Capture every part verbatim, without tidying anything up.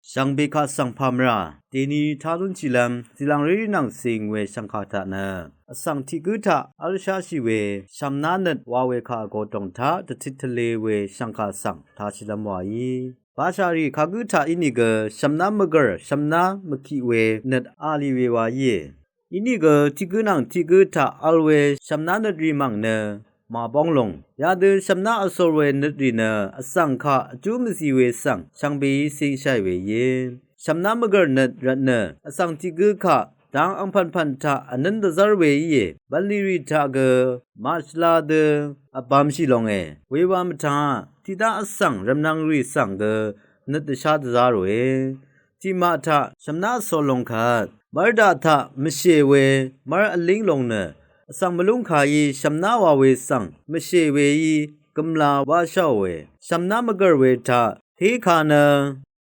Shvngbe kaq svng pàmvrà dèni tá lúnshìlv́m zìlv̀ng rírí nvng cìng we shv̀ngkà taq nø vsvng tiq gǿ taq v́lsháshì we shv̀mná nøt wa we kà vgo tòng taq dvtit tvle we shv̀ngkà svng tāshìlv́m wàí. Bashà rì kagǿ taq ínìgø shv̀mná mvgv̀r shv̀mná mvkiq we nøt a lì we wa íe. Inìgø tiq gǿ nvng tiq gǿ taq vl we shv̀mná nøt rì mv̀ng nø màbóng lòng. Yadø shv̀mná vsor we nøt rì nø vsvng kaq vjú mvzi we svng shvngbeí cíngshaì we íe. Shv̀mná mvgv̀r nøt rvtnø vsvng tiq gǿ kaq dang angpv̀npv̀n taq vnǿn dvzv́r we íe. Bv̀nlì rì taq gø màshvla dø vbamshì longe. Wewa mvtaq tiqdá vsvng rvmnvng rì svng gø nøt dvshá dvzá ròe. Tiqmaq taq shv̀mná vsor long kvt mv́rdaq taq mvshè we mv́r vlíng long nø vsvng mvlúngkàí shv̀mná wa we svng mvshè weí gømla wáshàòe. Shv̀mná mvgv̀r we taq téka nø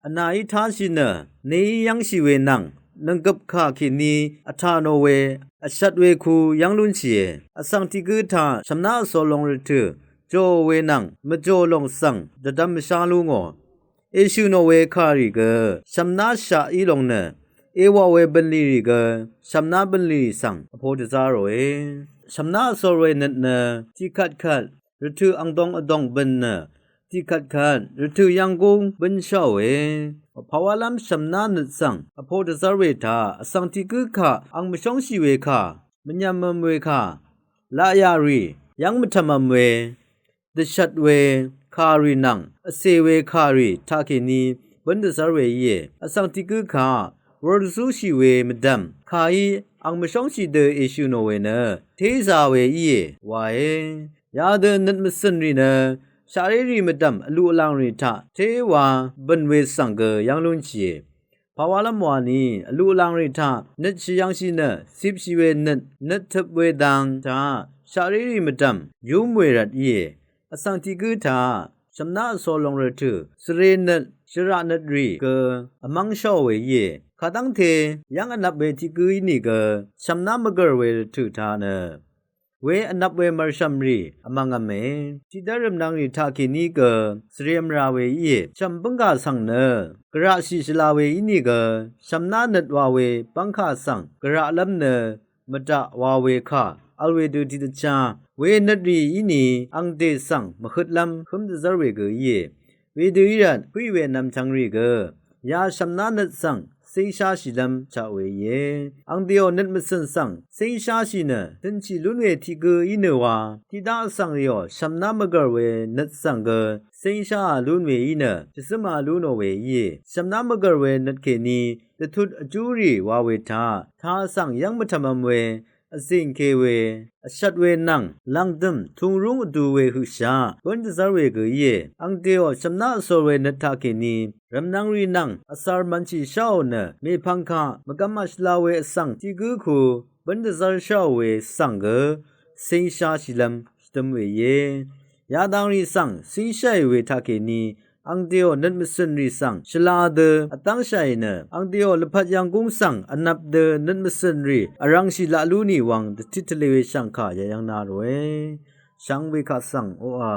vnàí táshì nø neí yv́ngshì we nvng nv̀nggøp kà kèní vtà nò we vshvt we ku yv́ng lúnshìe. Vsvng tiq gǿ taq shv̀mná vsor long rvtø̀ jò we nvng mvjò lòng svng dvdvm mvshá lú ngò. Èshø̀ nò we kàrì gø shv̀mná shaq í long nø èwà we bv̀nlì rì gø shv̀mná bv̀nlì rì svng vpo dvzá ròe. Shv̀mná vsor we nøt nø tiqkvtkvt rvtø̀ angdong vdòng bø̀n nø tiqkvtkvt rvtø̀ yv́nggúng bǿnsháòe. Vpàwálv́m shv̀mná nøt svng vpo dvzv́r we taq vsvng tiq gǿ kaq ang mvshóngshì we kà, mvnyv̀mv̄m we kà, laqyà rì yv́ng mvtv̀mv̄m we dvshvt we kàrì nvng vcè we kàrì taqkèní bǿn dvzv́r we íe. Vsvng tiq gǿ kaq wur dvzúshì we mvdv̀m kàí ang mvshóngshì dø èshø̀ nò we nø tézā we íe wae. Yadø nøt mvcø̀n rì nø shaqré rì mvdv̀m vlu vlang rì taq téwa bø̀n we svng gø yv́ng lúnshìe. Pàwálv́m wani vlu vlang rì taq nøt shvyv̄ngshì nø cipshì we nøt, nøt tøp we dang taq shaqré rì mvdv̀m yúm we rvt íe. Vsvng tiq gǿ taq shv̀mná vsor long rvtø̀ svre nøt shvraq nøt rì gø vmv́ng sháò we íe. Kadv́ngte yv́ng vnvp we tiq gǿ ínìgø shv̀mná mvgv̀r we rvtø̀ taq nø we vnvp we mv̀rshv̀m rì vmvngv̄me. Tiqdv́r rv̀mnvng rì taqkèní gø svre mvrā we íe. Shv̀m bǿngkà svng nø gvraqshì shvla we ínìgø shv̀mná nøt wa we bv́ngkà svng gvraqlv́m nø mvdaq wa we kà vl we dø tiqdvchá we nøt rì íni angdè svng mvhøtlv́m hǿm dvzv́r we gø íe. Wedø í rvt pǿì we nvmchvng rì gø ya shv̀mná nøt svng cíngsháshìlv́m chaq we íe. Angdèò nøt mvcø̀n svng cíngsháshì nø tø̄nshì lún we tiq gǿ í nø wa tiqdá vsvng rìò shv̀mná mvgv̀r we nøt svng gø cíngsháā lún we í nø shvzǿmā lú nò we íe. Shv̀mná mvgv̀r we nøt kèní dvtut vjúrì wa we taq tā svng yv́ng mvtv̀mv̄m we vzìngke we vshvt we nvng lv̀ngdø̀m tungrúng vdu we høqshaq bǿn dvzv́r we gø íe. Angdèò shv̀mná vsor we nøt taqkèní rv̀mnvng rì nvng vcvr mv̄nshì sháò nø mèpvng kaq mvgvm màshvla we vsvng tiq gǿ ku bǿn dvzv́r sháò we svng gø cíngsháshìlv́m shvdǿm we íe. Yadang rì svng cíngsháì we taqkèní angdèò nøt mvcø̀n rì svng shvla dø vdv́ngshàì nø angdèò lvpat yv̀nggúng svng vnvp dø nøt mvcø̀n rì vrv̄ngshì laq lú nì wvng dvtit tvle we shv̀ngkà yayv̄ng na ròe. Shvngbe kaq svng oqà